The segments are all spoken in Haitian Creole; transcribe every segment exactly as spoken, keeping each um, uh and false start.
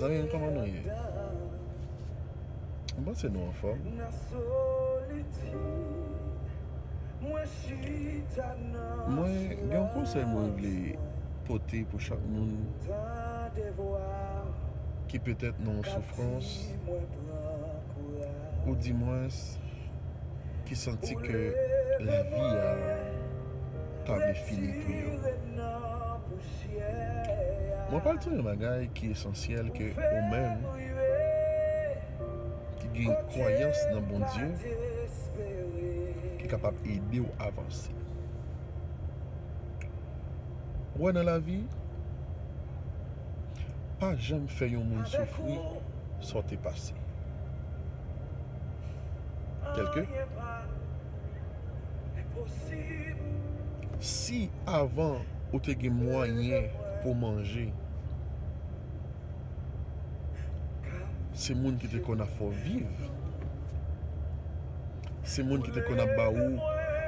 Zanmi m, kòman nou ye? M panse nou anfòm. Mwen gen yon konsèy mwen vle pote pou chak moun ki petèt nan yon soufrans, oudimwens ki santi ke lavi a ta vle fini pou yo. Mwen pral di w yon bagay ki esansyèl ke ou menm ki gen kwayans nan Bondye, ki kapab ede w avanse. Ou wè nan lavi, pa janm fè yon moun soufri sa w te pase. Tèlke, si avan ou te gen mwayen pou manje, se moun ki te konn ap fè w viv. Se moun ki te konn ap ba ou,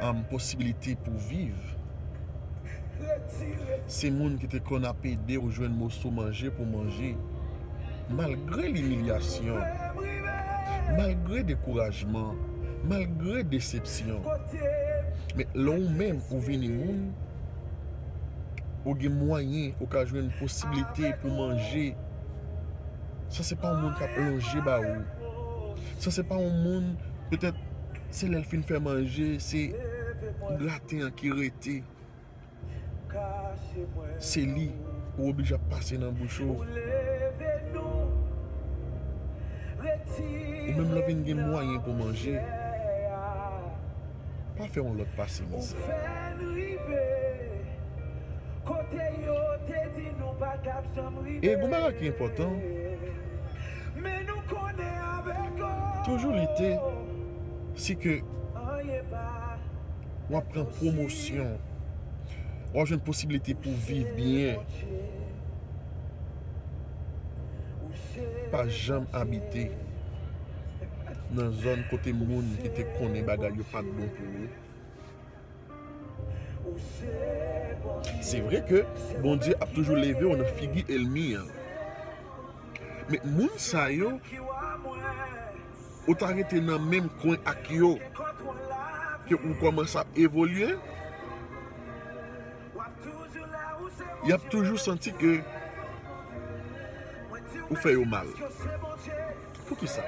um, posibilite pou viv. Se moun ki te konn ap ede w jwenn moso manje pou manje. Malgre limilyasyon, malgre dekourajman, malgre desepsyon. Men lè ou menm ou vini moun, ou gen mwayen, ou ka jwenn posiblite pou manje. Sa se pa yon moun k ap lonje ba ou. Sa se pa yon moun, petèt, se lè l fin fè manje, se graten an ki rete. Se li ou oblije ap pase nan bouch ou. Ou menm lè w vin gen mwayen pou manje, pa fè yon lòt pase mizè. E gon bagay ki enpòtan, toujou lite, se ke w ap pran pwomosyon, w ap jwenn posiblite pou viv byen. Pa janm abite nan zòn kote moun ki te konnen bagay yo pa t bon pou ou. Se vre ke Bondye ap toujou leve w nan figi ènmi an. Men moun sa yo, ou ta rete nan menm kwen ak yo, ke ou kòmanse ap evolye, y ap toujou santi ke ou fè yo mal. Poukisa?